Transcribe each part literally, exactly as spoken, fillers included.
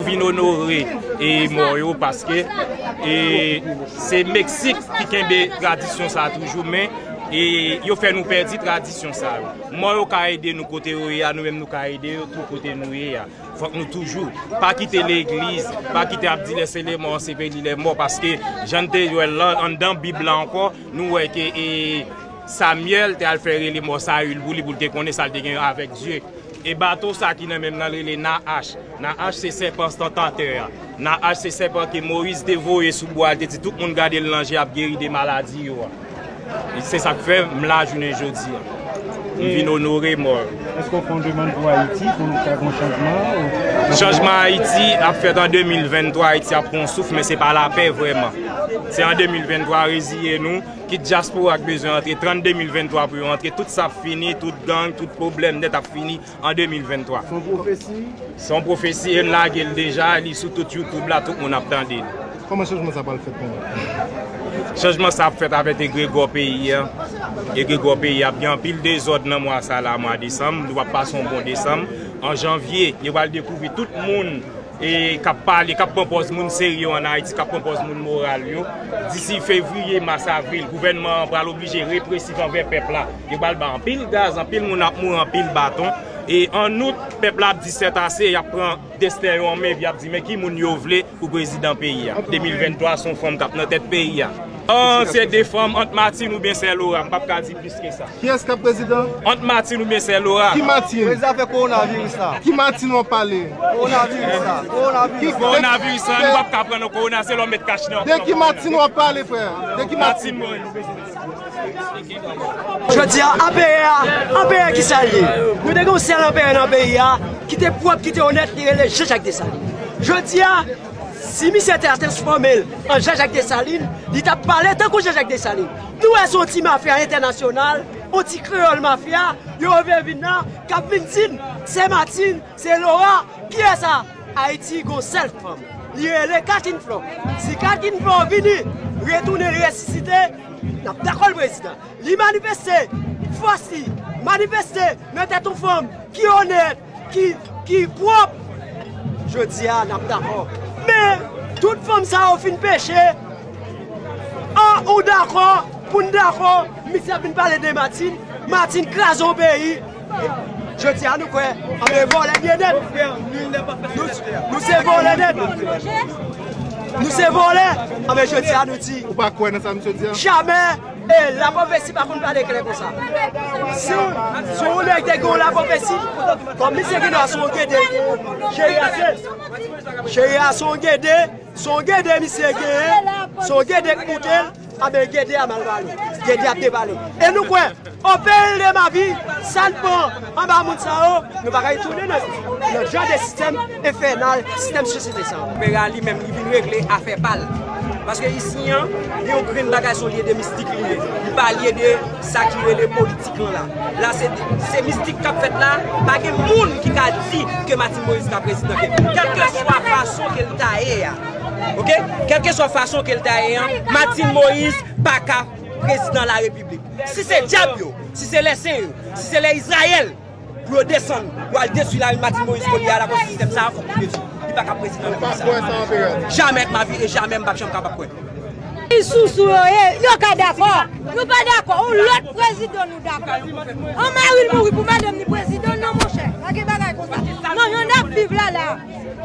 Vin onore e mò yo paske e se Meksik ki kenbe tradisyon sa toujou, men e yo fè nou pèdi tradisyon sa yo. Mò yo ka ede nou kote yo ye a, nou menm nou ka ede yo tou kote nou ye a. Fòk nou toujou pa kite legliz, pa kite ap di lè se lè mò, se pèdi lè mò, paske jan n te jwe l lan, anndan Bib la ankò, nou wè ke e Samyèl te al fè rele mò Sayil pou li, pou l te konnen sa l te gen avèk Dye. E bato sa ki nan men m nan rele Nahach. Nahach se sèpan tantatè a. Nahach se sèpan ke Moyiz te voye sou bwa, l te di tout moun gade l nan je ap geri de maladi yo a. E se sa k fè m la jounen jodi a. M vin onore mò yo. Èske w fè yon demann pou Ayiti, pou nou ka gen yon chanjman? Chanjman Ayiti ap fèt an de mil venntwa, Ayiti ap pran yon souf, men se pa lapè vrèman. Se an de mil venntwa, reziye nou, kit dyaspora k bezwen antre, trannde mil venntwa pou yo antre, tout sa ap fini, tout gang, tout pwoblèm nèt ap fini an de mil venntwa. Se yon pwofesi? Se yon pwofesi e m lage l deja, li sou tout YouTube la, tout moun ap tande l. Kòman chanjman sa pral fèt menm? Chanjman sa ap fèt avèk egregò peyi a. Egregò peyi a ap gen anpil dezòd nan mwa sa la, mwa desanm. Nou p ap pase yon bon desanm. An janvye, yo pral dekouvri tout moun e k ap pale, k ap pran pòz moun serye yo ann Ayiti, k ap pran pòz moun moral yo. Disi fevriye, mas, avril, gouvènman an pral oblije represif anvè pèp la. Yo pral ba anpil gaz, anpil moun ap mouri, anpil baton. E an out, pèp la ap di sètase, y ap pran desten yo an men, y ap di men ki moun yo vle pou prezidan peyi a. De mil venntwa se yon fanm k ap nan tèt peyi a. An, se de fanm ant Martine oubyen Sè Laura, m p ap ka di plis ke sa. Kiyès k ap prezidan? Ant Martine oubyen Sè Laura. Ki Martine? Prezidan fè kowonaviris la. Ki Martine w ap pale? Kowonaviris la. Kowonaviris. Kowonaviris la, nou p ap ka pran nan kowona, se lè w met kach nan. De ki Martine w ap pale, frè? De ki Martine? Martine Moïse. Jodi a, anperè a, anperè ki sa l ye? Nou te gen yon sèl anperè nan peyi a, ki te pwòp, ki te onèt, li rele Jean Jacques Dessalines. Jodi a, si misye te transfòme l an Jean Jacques Dessalines, li t ap pale tankou Jean Jacques Dessalines. Nou wè se yon ti mafya entènasyonal, yon ti kreyòl mafya, yo vin nan, k ap vin di n, se Martine, se Laura, kiyès sa? Ayiti gon sèl fanm. Li rele Catherine Flore. Si Catherine Flore vini, retounen, li resisite, n ap dakò l prezidan. Li manifeste, fòs li, manifeste nan tèt yon fanm ki onèt, ki, ki pwòp. Jodi a, n ap dakò. Men, tout fanm sa yo fin peche, an, ou dakò, pou n dakò, misye ap vin pale de Martine, Martine kraze yon peyi. Jodi a, nou kwè, anben vòlè n ye nèt. Nou, nou se vòlè nèt. Nou se vòlè. Anben jodi a, nou di. Ou pa kwè nan sa misye di a? Jamè. E lapwofesi pa konn pale klè konsa. Si, si yon nèg te gen yon lapwofesi, kòm misye gen dwa se yon gede, Jeyase, Jeyase yon gede, se yon gede misye genyen, se yon gede k moute l, anben gede a mal pale, gede ap depale. E nou kwè, o peril de ma vie, sa n pran anba moun sa yo, nou pa ka retounen nan, nan jan de sistèm enfènal, sistèm sosyete sa yo. Opera li menm, li vin regle afè pa l. Paske isi an, li yon grenn bagay, se yon lye de mistik li ye. Li pa lye de sa ki rele politik lan la. La, se, se mistik k ap fèt la. Pa gen moun ki ka di ke Martine Moïse ka prezidan. Kèlkeswa fason ke l ta ye a. Oke? Kèlkeswa fason ke l ta ye an, Martine Moïse pa ka prezidan larepiblik. Si se dyab yo, si se lèsen yo, si se lè Izrayèl, pou yo desann, pou al detwi lari Martine Moïse kounye a, lakòz sistèm sa a fòk li detwi. Li pa ka prezidan nan peyi sa. Ou pa kwè sa anperè a di? Jamè de ma vie e jamè m p ap janm kapab kwè. Ki sousou yo ye, yo ka dakò. Nou pa dakò. Yon lòt prezidan nou dakò. An mari l mouri pou madanm ni prezidan, non, monchè. Pa gen bagay konsa. Non, jan n ap viv la, la.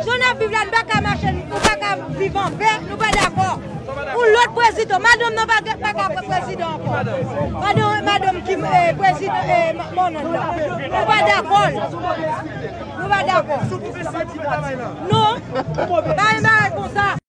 Jan n ap viv la, nou pa ka mache, nou pa ka viv anpè, nou pa dakò. Yon lòt prezidan, madanm nan pa, pa ka prezidan ankò. Madanm, madanm ki, eh, prezidan, eh, ma-, mònòn nan. Nou pa dakò. Nou pa dakò. Non. Pa gen bagay konsa.